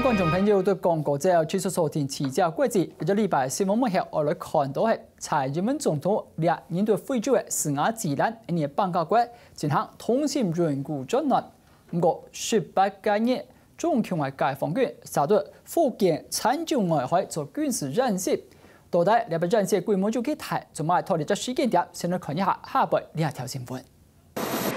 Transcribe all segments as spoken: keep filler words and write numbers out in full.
觀眾朋友，對廣告之後，繼續收聽《七家國際》。這禮拜新聞目後，𠊎來看到係蔡英文總統掠人對非洲个斯瓦蒂蘭，因為邦交國進行通訊援助專案。毋過，十八個月，中共个解放軍殺到福建泉州外海做軍事演習。到底這擺演習規模有幾大？做麼个拖到這時間點？先來看一下下背這條新聞。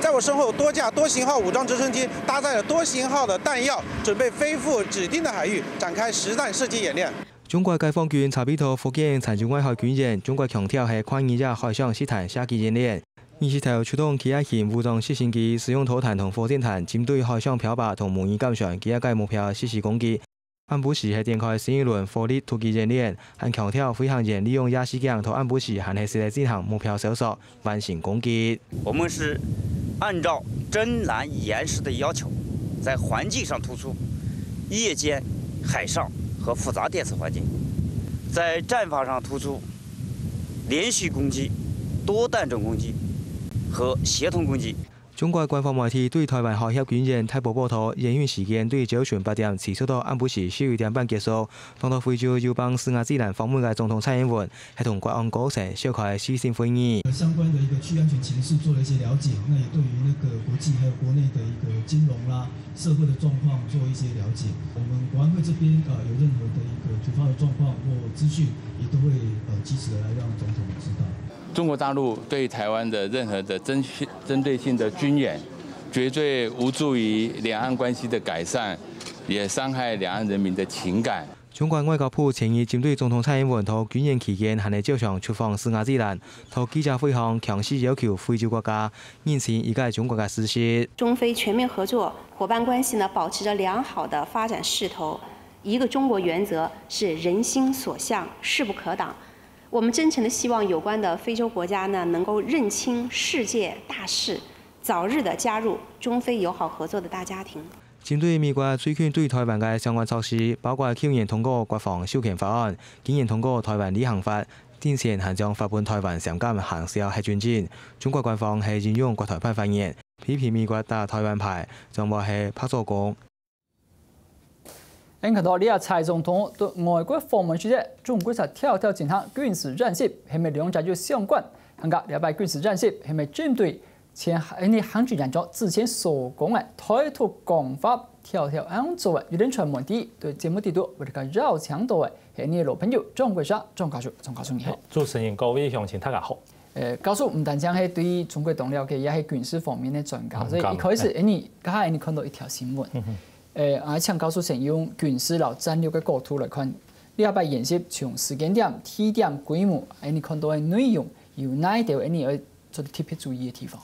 在我身後，多架多型號武裝直升機搭載了多型號的彈藥，準備飛赴指定的海域，展開實彈射擊演練。中國解放軍查備到福建泉州外海軍演，中國強調係跨越野海上實彈射擊演練。二十條出動企業型武裝直升機，使用導彈同火箭彈，針對海上漂白同模擬艦船幾下个目標實施攻擊。 暗晡時係展開新一輪火力突擊演練，還強調飛行員利用夜視鏡，在暗晡時還係識得進行目標搜索、完成攻擊。我们是按照深蓝岩石的要求，在环境上突出，夜间、海上和复杂电磁环境，在战法上突出，连续攻击、多弹种攻击和协同攻击。 中國官方媒體對台灣海峽軍演大報報導，演訓時間對朝晨八點持續到暗晡時十一點半結束。當到非洲友邦斯瓦蒂蘭訪問个總統蔡英文，係同國安高層召開視訊會議。相關的一個區域安全情勢做了一些了解，那也對於那個國際還有國內的一個金融啦、社會的狀況做一些了解。我們國安會這邊呃有任何的一個突發的狀況或資訊，也都會呃及時的來讓總統知道。中国大陆对台湾的任何的针针对性的军演，绝对无助于两岸关系的改善，也伤害两岸人民的情感。中國外交部前日針對總統蔡英文在軍演期間還係照常出訪斯瓦蒂蘭，在記者會項強勢要求非洲國家認清一個中國个事實。中非全面合作伙伴關係呢保持著良好的發展勢頭，一個中國原則是人心所向、勢不可擋。我們真誠地希望有關的非洲國家呢能夠認清世界大勢，早日地加入中非友好合作的大家庭。 針對美國最近對台灣个相關措施，包括舊年通過國防授權法案，今年通過台灣旅行法，頂前還將發分台灣三間行銷核准證。中國官方係引用國台辦發言，批評美國打台灣牌，將會係白做工。恁看到這蔡總統對外國訪問時節，中國就跳跳進行軍事演習，係毋係兩者有相關？還過這擺軍事演習係毋係針對 前呢行政院長之前所講个台獨講法，跳跳恁樣做个，有點傳媒地對節目地圖為大家邀請到个，係你个老朋友張國生，張教授，張教授你好。主持人，各位鄉親，大家好。呃，教授毋單淨係對中國當了解，也係軍事方面个專家，所以一開始，哎，你剛才你看到一條新聞，呃，啊，請教授先用軍事摎戰略个角度來看，這擺演習從時間點、地點、規模，哎，你看到个內容有哪一條，哎，你愛 做得特別注意个地方？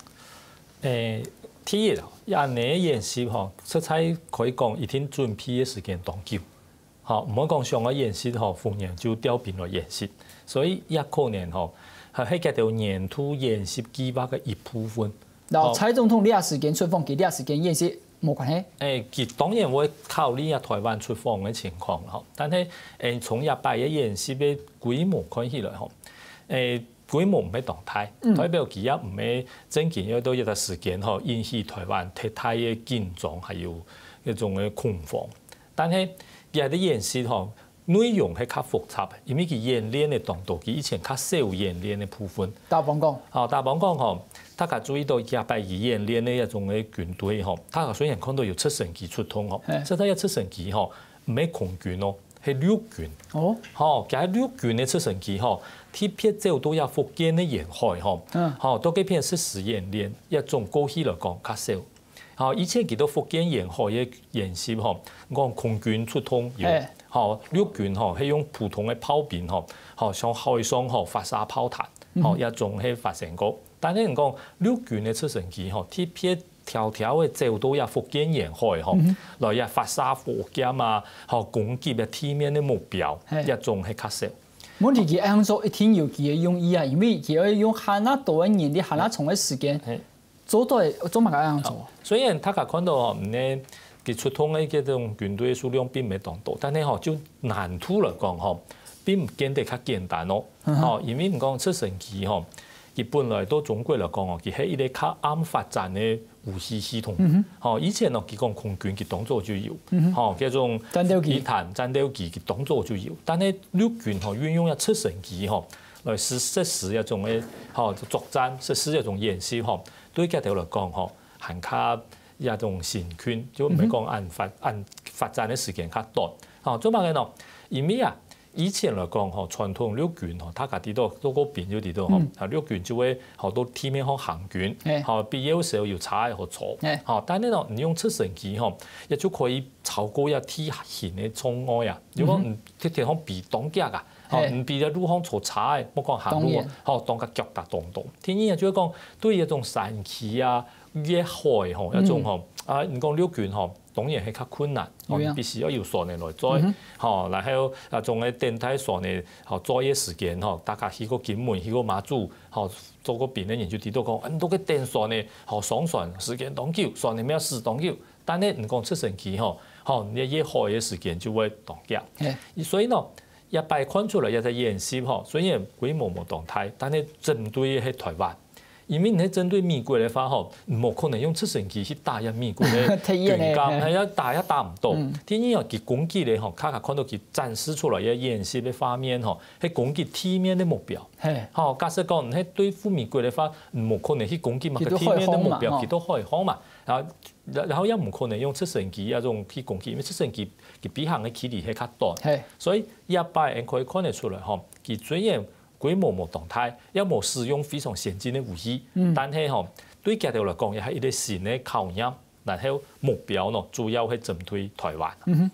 誒，第一哦，恁呢个演習吼，實在可以講一定準備个時間當久。吼，毋好講想愛演習吼，忽然就調兵來演習。所以也可能吼，係係該條年度演習計畫个一部分。摎蔡總統這時間出訪，佢這時間演習無關係？誒，佢當然會考慮啊台灣出訪个情況吼，但係誒，從這擺个演習个規模看起來吼，誒， 規模毋係當大，代表佢也毋係正經愛到一個時間吼，引起台灣忒大个緊張，還有一種个恐慌。但係佢个演習吼，內容係較複雜个，因為佢演練个當多，佢以前較少演練个部分。打比方講，吼，打比方講吼，大家注意到這擺佢演練个一種个軍隊吼，大家雖然看到有直升機出動吼，實在个直升機吼，毋係空軍哦。 係陸軍。哦，吼，佢係陸軍个直升機吼，特別走到這福建个沿海吼，吼，到該片實施演練，這種過去來講較少。吼，以前佢到福建沿海个演習吼，講空軍出動有，吼，陸軍吼係用普通个炮兵吼，吼，向海上吼發射炮彈，吼，這種係發生過。但係你講陸軍个直升機吼，特別 挑挑个走到這福建沿海吼，來這發射火箭啊，吼，攻擊个地面个目標，這種係較少。問題佢恁樣做一定有佢个用意啊，因為佢愛用還較多个人力，還較長个時間，做到做麼个恁樣做？雖然大家看到吼，嗯，佢出動个這種軍隊數量並無當多，但係吼，就難度來講吼，並毋見得較簡單哦。吼，因為你講直升機吼，佢本來到中國來講哦，佢係一個較暗發展个武器系統。吼，以前呢，佢講空軍佢當早就有，吼，該種戰鬥機。飛彈、戰鬥機佢當早就有，但係陸軍吼運用个直升機吼，來實，實施一種个吼作戰，實施一種演習吼，對佢兜來講吼，還較一種新穎，就毋係講恁發，恁發展个時間較短。吼，做麼个呢？因為啊，以前來講吼，傳統陸軍吼，大家知道，做過兵就知道吼，啊，陸軍就會吼到地面上行軍，吼，必要時候有車仔好坐，吼，但係呢，你用直升機吼，也就可以超過一地形个障礙啊。如果你天天上飛當遽啊，吼，你飛在路上坐車仔，莫講行路啊，吼，當遽腳踏當當。第二就係講，對於一種山區啊、越海吼，一種吼，啊，你講陸軍吼，當然係較困難，吼，你必須要有船仔來載，吼，然後啊，總係等待船仔，吼，載个時間吼，大家去過金門、去過馬祖，吼，做過兵个人就知道講，啊，你都去等船仔，吼，上船時間當久，船仔乜駛當久，但係你講直升機吼，吼，你越海个時間就會當遽。所以呢，這擺看出來這隻演習吼，雖然規模無當大，但係針對个係台灣。因為你係針對美國个話吼，無可能用直升機去打這美國个軍艦，係啊，打也打毋到。第二啊，佢攻擊个吼，較較看到佢展示出來个演習个畫面吼，係攻擊地面个目標。吼，假設講你係對付美國个話，無可能去攻擊麼个地面个目標，佢都海空嘛。然後，然後也無可能用直升機啊這種去攻擊，因為直升機佢飛行个距離係較短。所以這擺𠊎可以看得出來吼，佢雖然 規模無當大，也無使用非常先進个武器，但係吼，對佢兜來講也係一個新个考驗，然後目標呢，主要係針對台灣。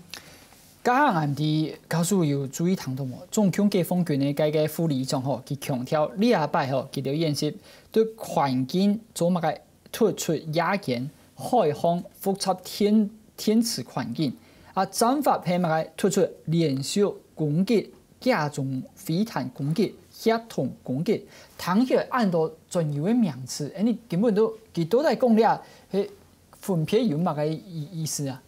加下𠊎毋知教授有注意聽到無？中共解放軍个該個副旅長吼，佢強調這擺吼，佢兜演習對環境做麼个突出夜間、海空複雜電電磁環境，啊，戰法係麼个突出連續攻擊、假中飛彈攻擊、協同攻擊，聽起來恁多專有个名詞，誒，你根本都，佢到底講這係分別有麼个意意思啊？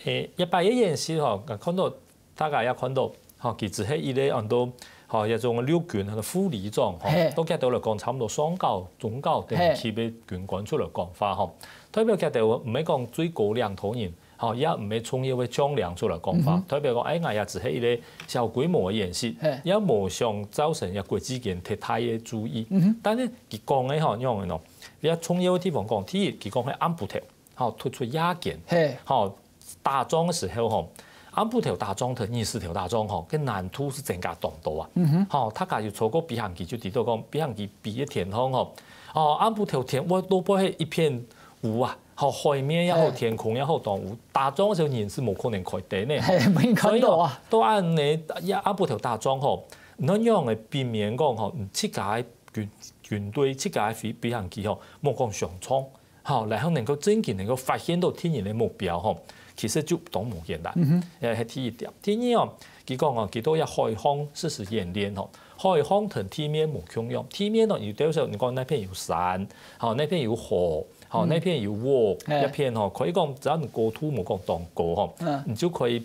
誒，一般个演習吼，看到 大家也看到，吼，佢只係一個安到，吼，一種陸軍个副旅長，吼，到佢兜來講，差毋多上校、中校等級个軍官出來講話，吼，代表佢兜毋係講最高領導人，吼，也毋係重要个將領出來講話，代表講，哎，𠊎也只係一個小規模个演習，也無想造成這國際間忒大个注意。但係佢講个吼，仰般呢？比較重要个地方講，第一，佢講係暗晡頭， 吼，突出夜間，吼，打仗个時候吼，暗晡頭打仗同日時頭打仗吼，該難度係增加當多啊。吼，大家有坐過飛行機就知道講，飛行機飛个天空吼，哦，暗晡頭天烏到背後一片烏啊，吼，海面也好，天空也好，當烏，打仗个時候人係無可能開燈个。所以吼，到恁呢，暗晡頭打仗吼，仰般个避免講吼，自家个軍軍隊、自家个飛飛行機吼，莫講相撞， 吼，然後能夠真正能夠發現到敵人个目標吼，其實就當無簡單。誒，係第一點。第二哦，佢講哦，佢兜這海空實施演練吼，海空同地面無共樣。地面哦，有兜時候你講該片有山，吼，該片有河，吼，該片有屋，一片吼，可以講只要你高度無講當高吼，你就可以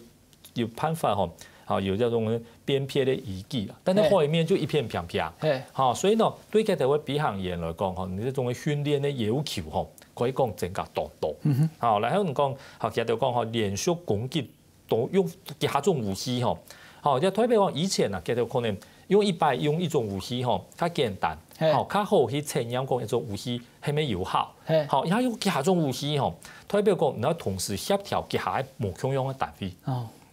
有辦法吼，吼，有這種辨別个依據啦。但係海面就一片平平，吼，所以呢，對佢兜个飛行員來講吼，你這種个訓練个要求吼，可以講增加當多。吼，然後你講，吼，佢兜講吼，連續攻擊都用幾下種武器吼，吼，這代表講以前啊，佢兜可能用一擺用一種武器吼，較簡單，吼，較好去測驗講一種武器係毋係有效。吼，也用幾下種武器吼，代表講你愛同時協調幾下个無共樣个單位。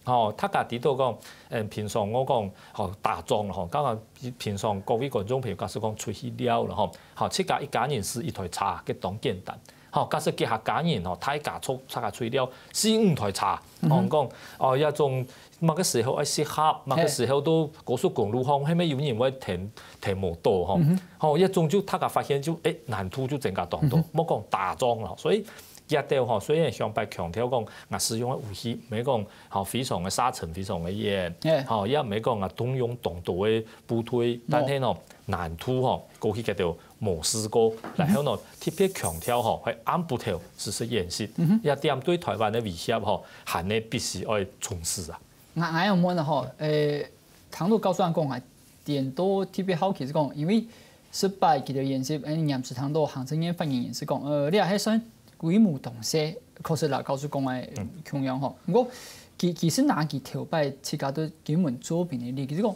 吼，大家知道講，誒，平常𠊎講，吼，打仗吼，剛剛平常各位觀眾朋友，假使講出去尞了吼，吼，自家一家人駛一台車，該當簡單。吼，假使幾下家人吼，大家坐，大家出去尞，駛五台車，吼，講，哦，這種麼个時候愛適合，麼个時候到高速公路項，係毋係有人會停，停無到吼。吼，這種就大家發現就，誒，難度就增加當多，莫講打仗了。所以 這兜吼，雖然上擺強調講，𠊎使用个武器，毋係講吼非常个射程非常个遠，吼，也毋係講𠊎動用當多个部隊，但係呢，難度吼，過去佢兜無試過，然後呢，特別強調吼，係暗晡頭實施演習，這點對台灣个威脅吼，還係必須愛重視啊。𠊎，𠊎有問吼，誒，聽到教授恁講啊，顛倒特別好奇係講，因為 十八佢兜演習，誒，𠊎知聽到行政院發言人係講，呃，這係算規模當細，確實啦，教授講个共樣吼。毋過，其其實拿佢頭擺自家對金門做兵个例，其實講，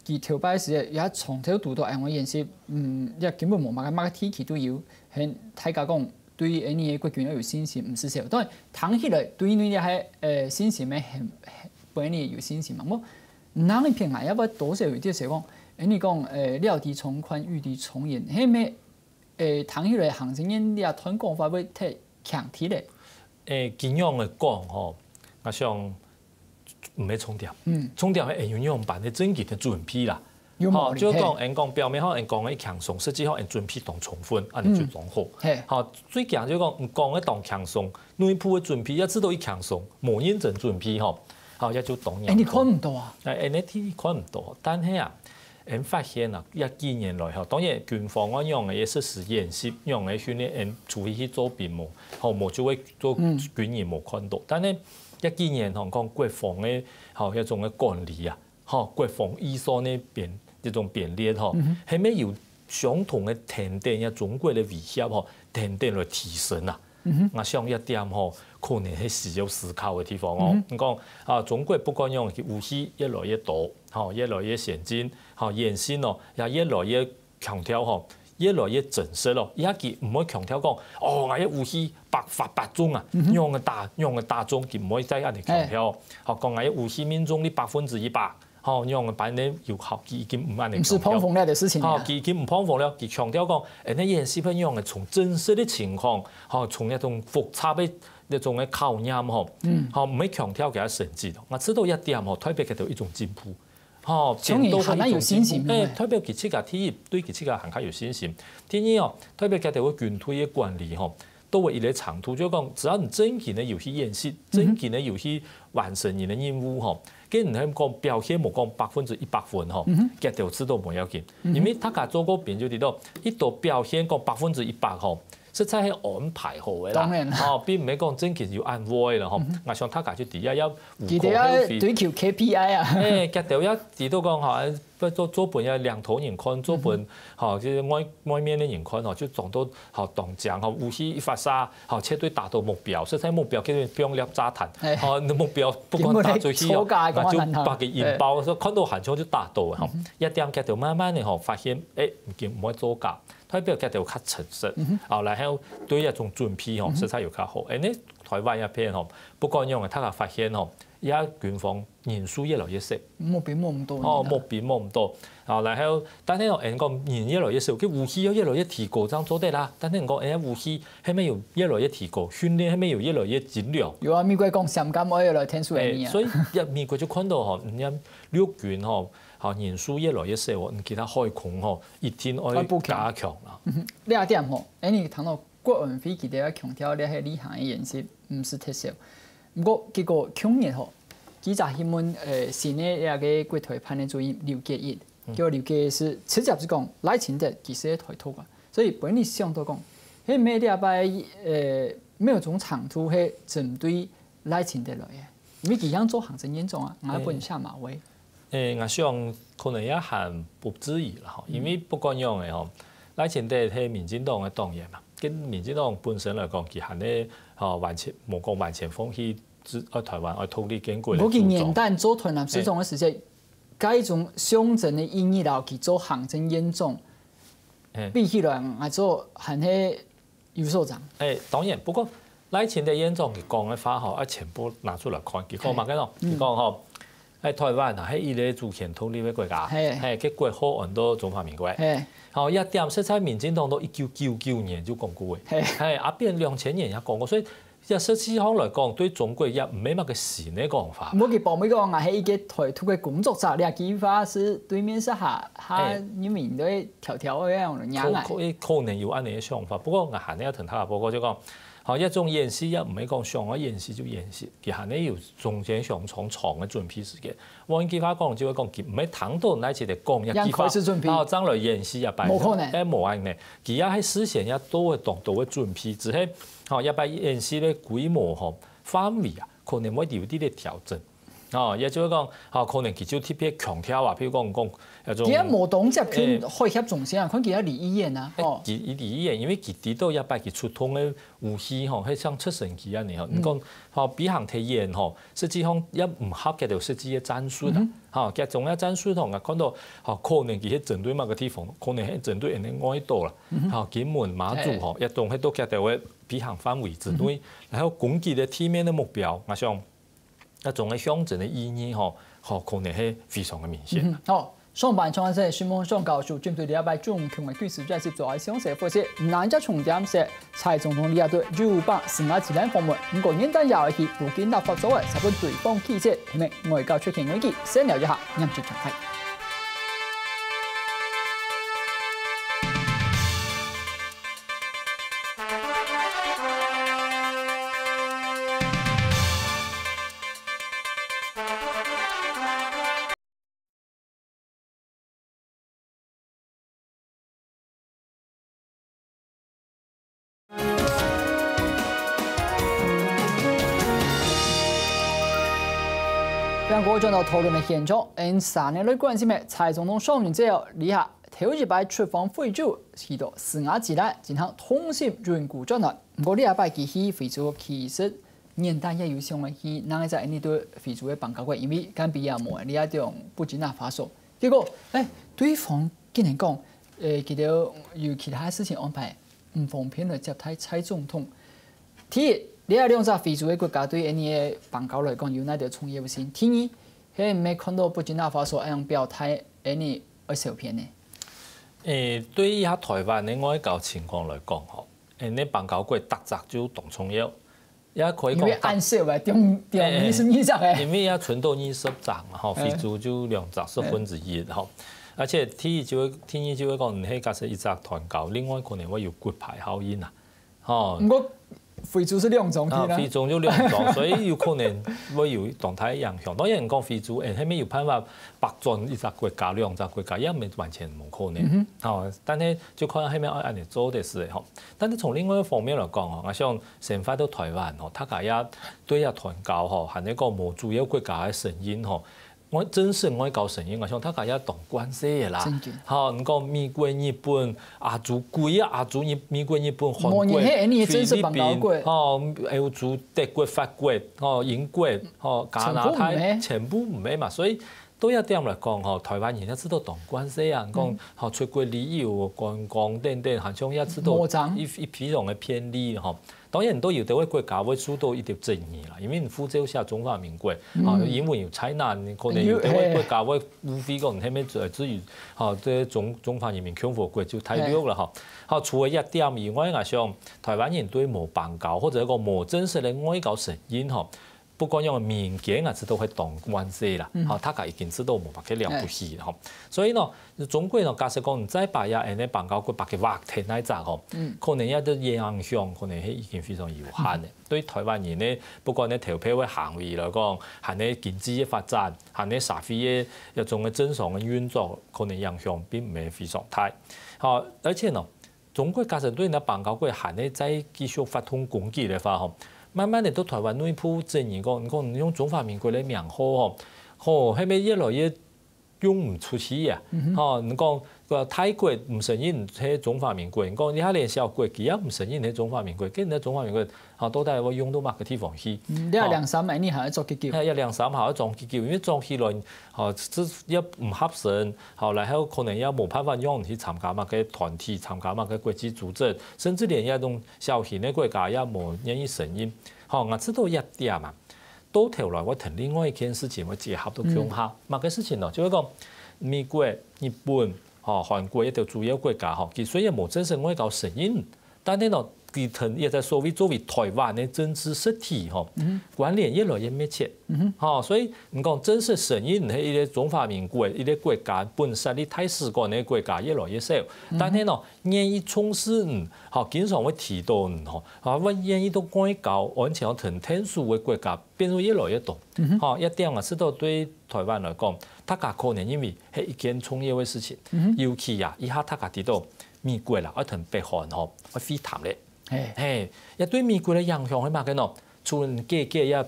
佢頭擺時也從頭堵到恁个演習，嗯，也根本無麼个麼个地區都有，很大家講對恁呢个國軍要有信心，毋使少。當然，聽起來對於你个呃信心个很很本來有信心嘛。我哪一片啊，要不多少有點想講，恁呢講，呃，料敵從寬，御敵從嚴，係毋係？ 誒，聽起來行政院這段講法會忒強烈咧。誒，佢仰仔講吼，𠊎想毋係重點。嗯。重點係有仰般个正經个準備啦。有毛病，吼，就係講，嘿。𠊎講表面上𠊎講个輕鬆，實際上𠊎準備當充分，恁呢就當好。嗯。嘿。吼，最驚就講，你講个當輕鬆，內部个準備也知道佢輕鬆，無認真準備吼，吼，也就當嚴重。誒，你看毋到啊？誒，誒，你看毋到，但係啊， 𠊎發現啊，這幾年來吼，當然軍方愛仰仔實施演習，仰仔訓練，𠊎出去去做兵無，吼，無就會做軍人無看到。但係這幾年吼，講國防个吼，該種个管理啊，吼，國防預算个編，這種編列吼，係毋係有相同个等等，這中國个威脅吼，等等來提升啊？ 𠊎想這點吼，可能係需要思考个地方哦。你講啊，中國不管仰仔，佢武器越來越多，吼，越來越先進，吼，演習哦，也越來越強調吼，越來越真實咯。也佢毋會強調講，哦，𠊎个武器百發百中啊，仰仔打，仰仔打中，佢毋會再恁呢強調。吼，講𠊎个武器命中率百分之一百， 吼，仰般呢有效，佢已經毋恁呢毋係強調。碰風了的事情啊。吼，佢已經毋碰風了，佢強調講，誒，該演習仰仔從真實个情況，吼，從該種複雜个該種个考驗吼，嗯。吼，毋係強調佢个成績咯。𠊎知道這點吼，代表佢兜一種進步。吼，所以變到一種進步。還蠻有信心的。誒，代表佢自家第一，對佢自家還較有信心。第二哦，代表佢兜个軍隊个管理吼， 到位一個程度，就係講，只要你正經个有去演習，正經个有去完成你个任務吼，該你係講表現無講百分之一百分吼，該就知道無要緊，因為大家做過兵就知道，一到表現講百分之一百吼，實在係安排好个啦。當然啦。吼，並毋係講正經有恁會啦吼。𠊎想大家就知，也要無可厚非。佢兜要追求K P I啊。誒，佢兜也知道講吼， 做做分這領導人看，做分吼，就係外外面个人看吼，就裝到吼當靚吼，武器一發射吼，絕對打到目標，實在目標，佢放粒炸彈，吼，目標不管打出去吼，那就把佢引爆，所以看到還像就打到吼。一點佢就慢慢个吼發現，誒，已經毋會做假，代表佢就較誠實，吼，然後對這種準備吼，實在有較好。誒，你台灣這片吼，不管仰仔，大家發現吼，這軍方 人數越來越少。募兵募毋到。哦，募兵募毋到。啊，然後，但係哦，人講人越來越少，佢武器又越來越提高，這樣做得啦。但係人講，誒，武器係毋係有越來越提高，訓練係毋係有越來越精良？有啊，美國講，香港愛來天數誒，你啊。所以，美國就看到吼，人家陸軍吼，吼，人數越來越少哦，其他海空吼，一定愛加強啦。這點吼，誒，你談到國安會佢兜愛強調，這係例行个演習，毋使忒少。 毋過，結果去年吼，記者去問，呃，新个這個國台辦个主任劉結一，結果劉結一係直接就講，賴清德其實係台獨啊。所以分人想到講，係毋係這擺，呃，沒有種程度係針對賴清德來个？因為佢想做行政院長啊，𠊎本下馬威。誒，𠊎想可能也還不至於啦，吼，因為不管仰仔吼，賴清德係民進黨个黨員嘛， 跟民進黨本身來講，佢還係吼完全無講完全放棄支愛台灣愛獨立建國个主張。毋過佢原旦做台南市長个時節，該種象徵个意義，然後佢做行政院長，比起來，𠊎做還係有所長。誒，當然，不過賴清德院長佢講个話吼，愛全部拿出來看，佢講麼个咯？佢講吼， 誒，台灣啊，係一個主權獨立个國家，係，佢國號安到中華民國。係，吼，這點實在民進黨到一九九九年就講過个，係，啊，變兩千年也講過，所以這實際上來講，對中國也毋係麼个新个講法。毋好去報美國講，𠊎係一個台獨个工作者，這句話係對面係下下人民都會挑挑个樣樣啊。可可能有恁呢个想法，不過𠊎還係要同大家報告，就講，吼，這種演習也毋係講想愛演習就演習。 佢還係有中間相當長个準備時間。換句話講，就係講佢毋係聽到哪一個講一句話，正開始準備。然後正來演習一擺，無可能。誒，無恁呢。佢也係事先也做會當多个準備，只係吼，一擺演習个規模吼、範圍啊，可能會有啲个調整。哦，也就係講，吼，可能佢就特別強調啊，譬如講講，該種，佢也無當接近海峽中線啊，看佢也離遠啊，哦，佢離遠，因為佢知道這擺佢出動个武器吼，係像直升機恁樣吼，你講，吼，飛行忒遠吼，實際上也毋合佢兜實際个戰術啊，吼，佢種个戰術吼，𠊎看到，吼，可能佢係針對麼个地方，可能係針對𠊎等外島啦，吼，金門、馬祖吼，也當係在佢兜个飛行範圍之內，然後攻擊个地面个目標，𠊎想。 該種个象徵个意義吼，吼，可能係非常个明顯。嗯，好，上半場係新聞上教授針對這擺中共个軍事演習做个詳細分析，另一隻重點係蔡總統這對友邦斯瓦濟蘭訪問，毋過原旦也愛去附近立法做个，十分對方記者，係咪外交出現危機，先聊一下，嚴肅展開。 歡迎各位轉到討論个現場，𠊎等先來關心个蔡總統上任之後，這下頭一擺出訪非洲，去到斯瓦濟蘭進行通訊軟體專案。毋過這擺佢去非洲其實 原旦也有想愛去，哪會知𠊎等對非洲个邦交國，因為甘比亞無，這種布吉納法索。結果，欸，對方竟然講，欸，佢兜有其他事情安排，毋方便來接待蔡總統。第一，這兩隻非洲个國家對𠊎等个邦交來講有哪兜重要性？第二，係毋係看到布吉納法索恁樣表態，𠊎等愛小便呢？欸，對於這下台灣个外交情況來講吼，𠊎等个邦交國逐隻就當重要。 也可以講，因為恁少个，中，中二十二隻个。因為也賰到二十隻嘛，吼，非洲就兩隻十分之一，吼。而且第一就係，第二就係講，你係假設一隻斷交，另外可能會有骨牌效應啊，吼。毋過非洲係兩種，啊，非洲就兩種，所以有可能會有當大影響。當然講非洲，欸，係毋係有辦法 百轉一隻國家、兩隻國家，也毋係完全無可能。吼，但係就看係毋係愛恁樣做个時節吼。但係從另外一方面來講吼，𠊎想先回到台灣吼，大家也對這斷交吼，還有一個無主要國家个聲音吼，外，真實外交聲音，𠊎想大家也當慣勢个啦。吼，你講美國、日本、亞洲，歸個亞洲，日，美國、日本、韓國、無人係𠊎等个真實邦交國。菲律賓，吼，歐洲、德國、法國，吼，英國，吼，加拿大，全部毋係。全部毋係嘛，所以 對這點來講吼，台灣人也知道當慣勢啊，講吼出國旅遊、觀光等等，好像也知道一，一非常个便利吼。當然，都有兜个國家會受到一點爭議啦，因為你護照寫中華民國，啊，英文有China，你可能有兜个國家會誤會講係毋係至於，吼，這中，中華人民共和國就大陸啦吼。好，除了這點以外，𠊎想台灣人對無邦交，或者講無真實个外交承認吼， 不管用民間啊，知道會當慣勢啦，吼，大家已經知道無麼个了不起吼。所以呢，中國呢，假使講再把這恁樣邦交國把佢劃忒來隻吼，可能這个影響可能係已經非常有限个。對台灣人呢，不管你投票个行為來講，還係經濟个發展，還係社會个一種个正常个運作，可能影響並毋係非常大。好，而且呢， 中國假使對你邦交國還係再繼續發動攻擊个話吼，慢慢个到台灣內部爭議講，你講你用中華民國个名號吼，吼，係毋係越來越用毋出去啊？吼，你講个泰國毋承認係中華民國，你講你下連小國佢也毋承認係中華民國，該你个中華民國，吼，到底會用到麼个地方去？嗯，你要兩三年，你還要做幾久？哎，要兩三下要裝幾久，因為裝起來，吼，這也毋合身。 好，然後可能也無辦法讓你去參加麼个團體，參加麼个國際組織，甚至連這種小型个國家也無願意承認。好，𠊎知道一點啊，到頭來𠊎同另外一件事情會結合到共下。麼个事情呢？就係講，美國、日本、吼，韓國這兜主要國家吼，佢雖然無正式外交承認， 但係呢，佢同這隻所謂作為台灣个政治實體吼，關聯越來越密切。吼，所以你講正式承認係一個中華民國，一個國家本設立大使館个國家越來越少。但係呢，願意重視你，吼，經常會提到你，吼，啊，會願意到外交、安全同𢯭手个國家變做越來越多。吼，這點啊，係到對台灣來講，大家可能認為係一件重要个事情。尤其啊，這下大家知道 美國啦，愛同北韓吼，愛會談咧。嘿，這對美國个影響係麼个呢？除了解決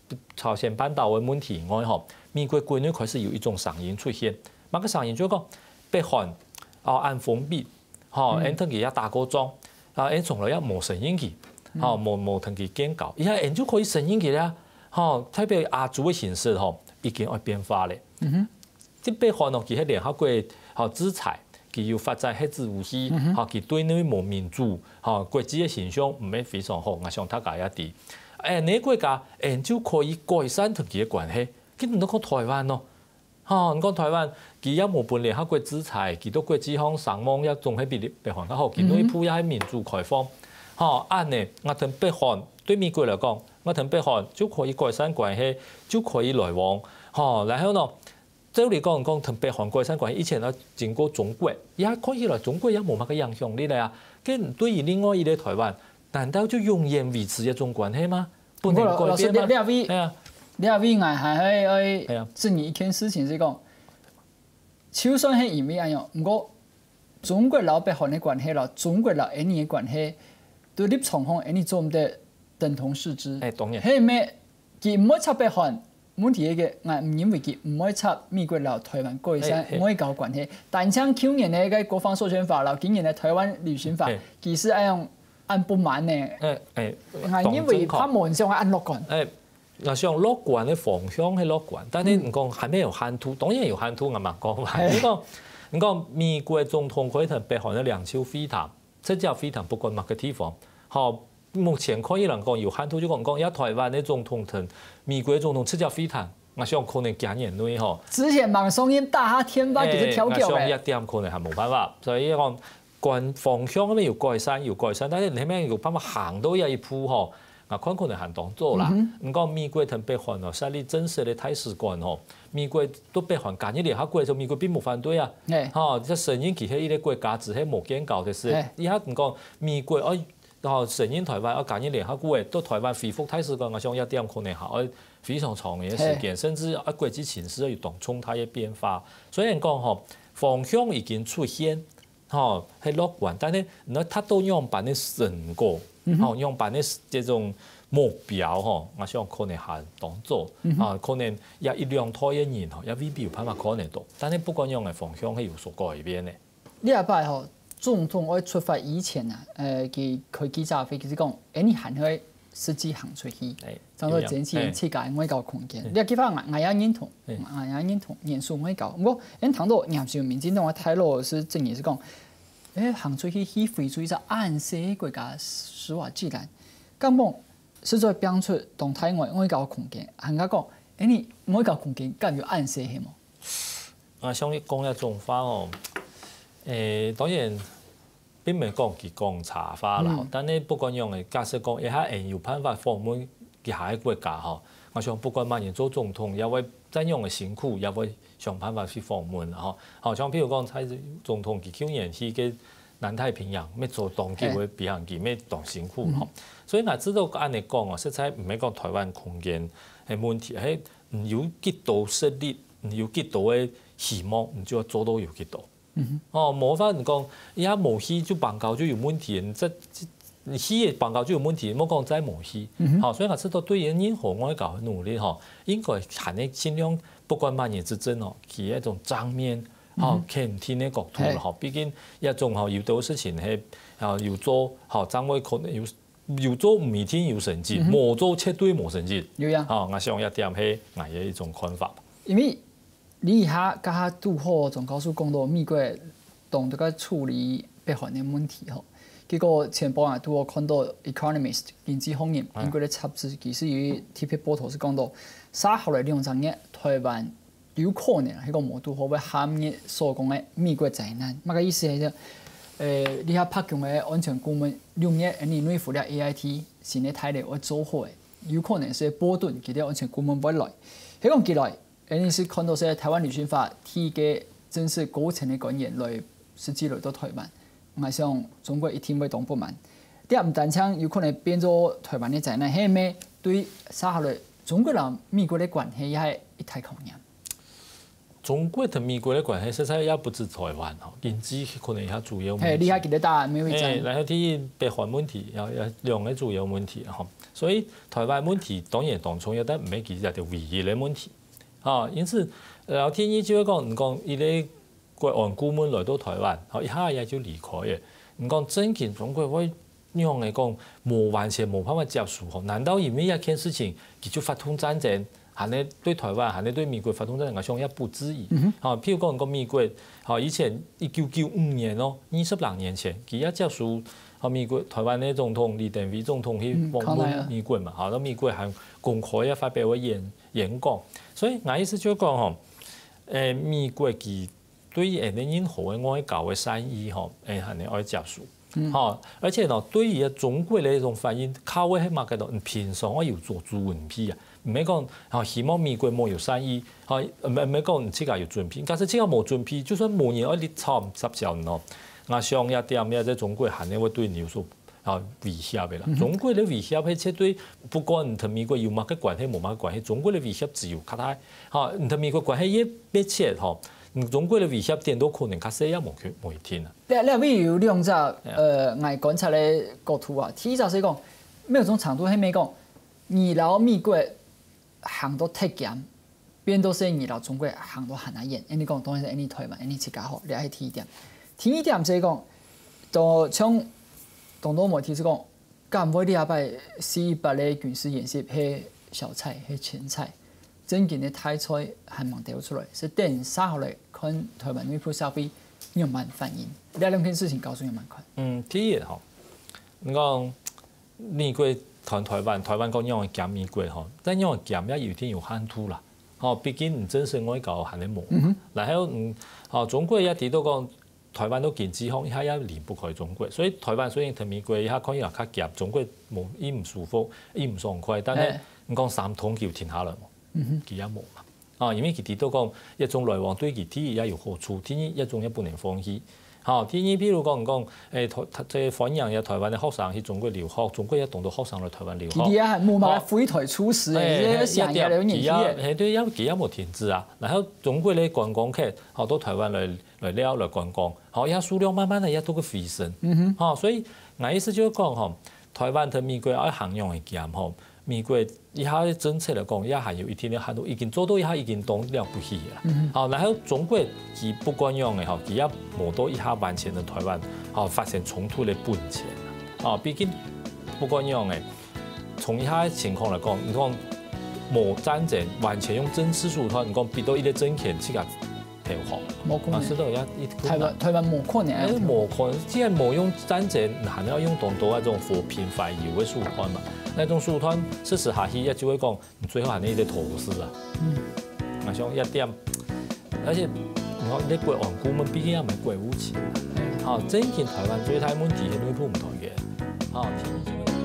這朝鮮半島个問題以外吼，美國國內開始有一種聲音出現。麼个聲音？就講北韓哦恁封閉，吼，嗯，恁同佢也打過仗，啊，恁從來也無承認佢，吼，無無同佢建交，這下恁就可以承認佢了，吼，代表亞洲个形勢吼已經愛變化了。嗯哼。 特別看哦，佢係聯合國吼制裁，佢有發展核子武器，吼，佢對內無民主，吼，國際个形象毋係非常好，𠊎想大家也知。哎，哪國家，哎，就可以改善同佢个關係？今你講台灣咯，吼，你講台灣，佢也無分聯合國制裁，佢到國際上聲望也總係比北韓較好，佢內部也係民主開放，吼，恁呢，𠊎同北韓對美國來講，𠊎同北韓就可以改善關係，就可以來往，吼，然後呢， 照理講，講同北韓改善關係，以前愛經過中國，也看起來中國也無麼个影響力了啊。該對於另外一個台灣，難道就永遠維持這種關係嗎？不能改變嗎？老師，你你位，哎呀，你位，𠊎還愛愛質疑一件事情係講，就算係因為恁樣，毋過中國摎北韓个關係摎中國摎印尼个關係，對立場上印尼做毋得等同視之。哎，當然。係咩？佢毋會插北韓， 問題係个，𠊎毋認為佢毋會插美國摎台灣改善外交關係。單淨舊年个該國防授權法摎今年个台灣旅行法，其實恁樣恁不滿呢。𠊎認為佢無想恁樂觀。𠊎想樂觀个方向係樂觀，但係你講還無有限度，當然有限度，𠊎嘛講嘛。你講你講美國總統可以同北韓个領袖會談，直接會談，不管麼个地方，好， 目前看起來講有限度，就講講，這台灣个總統同美國个總統直接會談，𠊎想可能幾年內吼。之前網上因打下電話，其實跳腳个。𠊎想這點可能還無辦法，所以講官方向該有改善，有改善，但係你係有辦法行到這一步吼，𠊎看可能還當早啦。毋過美國同北韓哦，設立正式个大使館吼，美國到北韓加入聯合國个時候，美國並無反對啊。吼，這承認佢係一個國家，只係無建交个事。這下你講美國愛 然後承認台灣愛加入聯合國个，到台灣恢復大使館，𠊎想這點可能還愛非常長个時間，甚至愛國際情勢有當重大个變化。雖然講吼，方向已經出現，吼，係樂觀，但係你愛達到仰般个成果，吼，仰般个這種目標吼，𠊎想可能還當早，啊，可能這一兩代个人吼，也未必有辦法看得到。但係不管仰个方向係有所改變个。 這擺吼，總統愛出發以前啊，呃，佢開記者會，佢係講，哎，你還愛實際行出去，正做爭取自家个外交空間。這句話𠊎𠊎也認同，𠊎也認同，嚴肅外交。毋過，𠊎聽到嚴肅民進黨个大老師正言係講，哎，行出去去非洲一隻恁細个國家，斯瓦濟蘭，敢講實在變出當大个外交空間，還加講，哎，你外交空間敢有恁細係無？ 啊，像你講這種話哦，誒，當然並毋係講佢講差話啦，但係不管仰个，假設講一下人有辦法訪問其他个國家吼，𠊎想不管麼人做總統，也會再仰个辛苦，也會想辦法去訪問吼。好像譬如講蔡總統佢舊年去个南太平洋，乜做當久个飛行機，乜當辛苦吼。所以𠊎知道恁樣講哦，實在毋係講台灣空間个問題，係 你有幾多實力，你有幾多个希望，你就愛做到有幾多。哦，無法你講，一下無去就邦交就有問題，你這你去个邦交就有問題，莫講再無去。好，所以𠊎知道對於任何外交个努力吼，應該還係盡量不管麼人執政哦，佢一種正面，吼，肯定个角度咯，吼。畢竟這種吼有兜事情係，啊，有做，吼，正會可能有 有做毋一定有成績，無做絕對無成績。有影。吼，𠊎想這點係𠊎个一種看法。因為你這下剛剛拄好鍾教授講到美國當在該處理北韓个問題吼，結果前擺啊拄好看到Economist經濟學人英國个雜誌，其實有一篇報導係講到，接下來兩三年台灣 有可能係講無堵好會陷入所講个美國災難。麼个意思係，呃，這下白宮个安全顧問六月，𠊎等內湖个A I T新个大樓愛做好个，有可能係波頓佢个安全顧問會來。係講佢來，𠊎等係看到係台灣旅行法第一个正式高層个官員來實際來到台灣。𠊎想中國一定會當不滿。這毋單淨有可能變做台灣个災難，係毋係對接下來中國摎美國个關係也係一大考驗？中國同美國个關係，實在也毋止台灣吼，經濟可能也主要問題。係，你還記得打美國戰？欸，然後第一，北韓問題，然後兩個主要問題吼。所以台灣問題當然當重要，但毋係佢一個唯一个問題。吼，因此，然後第二就係講，你講佢个國安顧問來到台灣，吼，一下也就離開了。你講真經中國會仰仔講無完全無辦法接受吼？難道因為這件事情，佢就發動戰爭，還係對台灣，還係對美國發動戰爭，𠊎想也毋至於。吼，譬如講，講美國，吼，以前一九九五年哦，二十零年前，佢也接受，吼，美國台灣个總統李登輝總統去訪問美國嘛，吼，到美國還公開也發表个演演講。所以𠊎意思就係講吼，欸，美國佢對於恁樣任何个外交个善意吼，欸，還係愛接受。吼，而且呢，對於中國个一種反應，靠个係麼个呢？你平常愛有做準備啊，毋係講吼，希望美國無有善意，吼，毋係毋係講你自家有準備。假使自家無準備，就算無人愛你吵十小時哦，𠊎想這點也在中國還係會對你有所啊威脅个啦。中國个威脅係絕對，不管你同美國有麼个關係，無麼个關係，中國个威脅只有較大。吼，你同美國關係越密切吼，你中國个威脅顛倒可能較細也無去無一定啊。 這這位有兩隻，呃，𠊎觀察个角度啊。第一隻係講，某種程度係講，你摎美國行到忒兼，變到係你摎中國行到還較遠。恁樣講，當然係恁樣台灣，恁樣自家好，這係第一點。第二點係講，就像當多媒體係講，敢會這擺四一八个軍事演習係小菜，係青菜？ 正經个大菜還吂兜出來，係等續下來看台灣內部社會仰般反應。這兩件事情教授仰般看？嗯，第一吼，你講美國同台灣，台灣講仰仔兼美國吼，但仰仔兼也有一定有限度啦。吼，畢竟你正式外交還係無。然後，嗯，吼，中國也提到講， 台灣都經濟上一下也離不開中國，所以台灣雖然同美國一下看起來較夾，中國無，佢毋舒服，佢毋爽快，但係你講三通佢有停下來無？佢也無嘛。啊，因為佢知道講，一種來往對佢第一也有好處，第二一種也不能放棄。吼，第二，譬如講，講，欸，台，台，這歡迎也台灣个學生去中國留學，中國也當多學生來台灣留學。佢也無嘛，吼，非台出時，欸，這些想也有影響。佢也，係對，也，佢也無停止啊。然後中國个觀光客，吼，到台灣來 來尞來觀光，吼，這數量慢慢个也都會回升。吼，所以𠊎意思就係講吼，台灣同美國愛行仰仔兼吼，美國一下个政策來講，也還有一定个限度，已經做到一下已經當了不起个啦。吼，然後中國佢不管仰仔吼，佢也無到一下完全同台灣吼發生衝突个本錢啦。吼，畢竟不管仰仔，從一下个情況來講，你講無戰爭，完全用政治手段，你講逼到一個政權自家 投降。無可能。啊，係咯，也一困難。台灣，台灣無可能。欸，無可能，既然無用戰爭，還要用當多那種和平懷柔个手段嘛。那種手段實施下去，也就會講，你最後還係一個投資啊。嗯。啊，像一點，而且你看，你國安顧問畢竟也毋係國務卿啊。吼，正經台灣最大問題係內部毋團結。吼，天天就會